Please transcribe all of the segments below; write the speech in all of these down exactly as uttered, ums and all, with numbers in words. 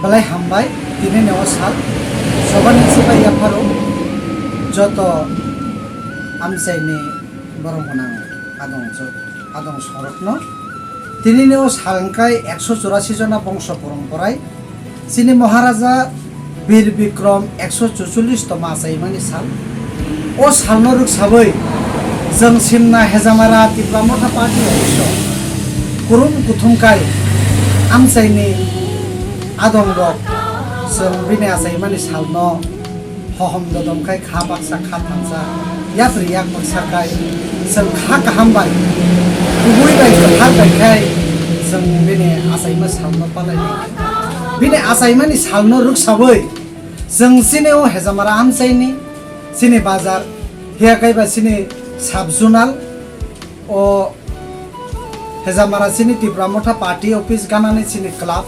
Belai hambai, tini ni o sal, sobani sibai yapharo, joto amchaini borok gwnang adong jo-, adong sorokno. Tini ni o sal hwnkhe ekso churasi jona bongso poromporai, chini Maharaja Bir Bikrom ekso chuchullis toma achaimani sal. O salno rwksawi chwng Simna Hejamara Tipra Motha Party office-o kurum kuthum kai amchaini adongrok chwng bini achaimani salno hohom dodom khai kha baksa kha thansa yapri yak baksa khai chwng kha kaham bai kubui bai kwthar bai khai chwng bini achaima salno palai bini achaimani salno rwksawi chwng chini o Hejamara amchaini chini bazar, hiya kaiba chini sub zonal, o Hejamara chini Tipra Motha Party office ganani chini club,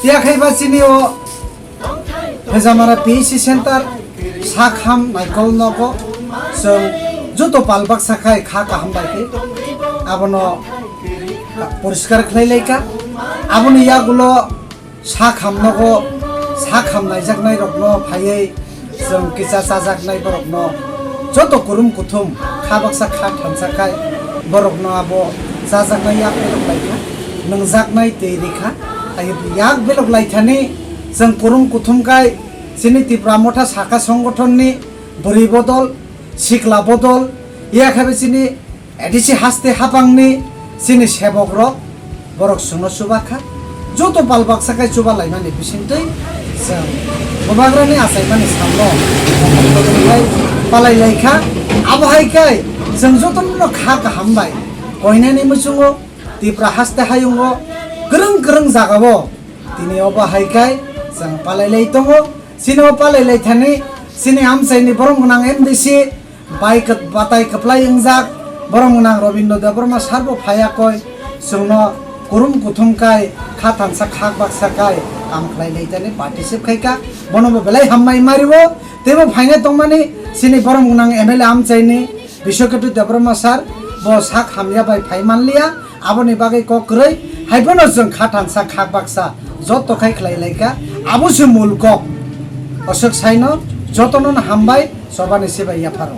hiya kaiba chini o Hejamara P C center, sakham naikol nogo, chwng joto pal baksa khai kha kaham bai khe abono poriskar khlai lai kha. Aboni yagulo sakham nogo, sakham naijaknai rokno phaiwi chwng kisa chajaknai borokno joto kurum kuthum kha baksa kha thansa khai borokno abo chajaknai yak belok lai kha, nungjaknai twi ri kha. Hai yak belok lai thani chwng kurum kuthum khai chini Tipra Motha saka songgothonni bwrwi bodol, sikla bodol, ya khe chini A D C haste hapangni chini sebok rok borok chwngno chuba kha. Joto pal baksa khai chuba laimani bisingtwi chwng Bubagrani achaimani salno palai lai kha. Abo hai khai chwng jotono kha kaham bai koinani muchungo Tipra haste hayungo kwrwng kwrwng jagao tini obo hai khai chwng palai lai tongo. Chini o palai lai thani chini amchaini borom gwnang M D C bai kwt-, batai kwplai wngjak borom gwnang Robindra Debbarma sar bo phaiya koi chwngno kurum kuthum kai kha thansa khak baksa kai kam khlai lai thani participate khai kha. Bono bo belai hambai mario teibo phaina tongmani chini borom gwnang M L A amchaini Biswakirti Debbarma sar bo sak hamya bai phai manliya, aboni bagwi kok kwrwi hai phano chwng kha thansa khak baksa joto khai khlai lai kha. Abo se mul kok. Oswk saino jotono hambai, sobani sibai yapharo.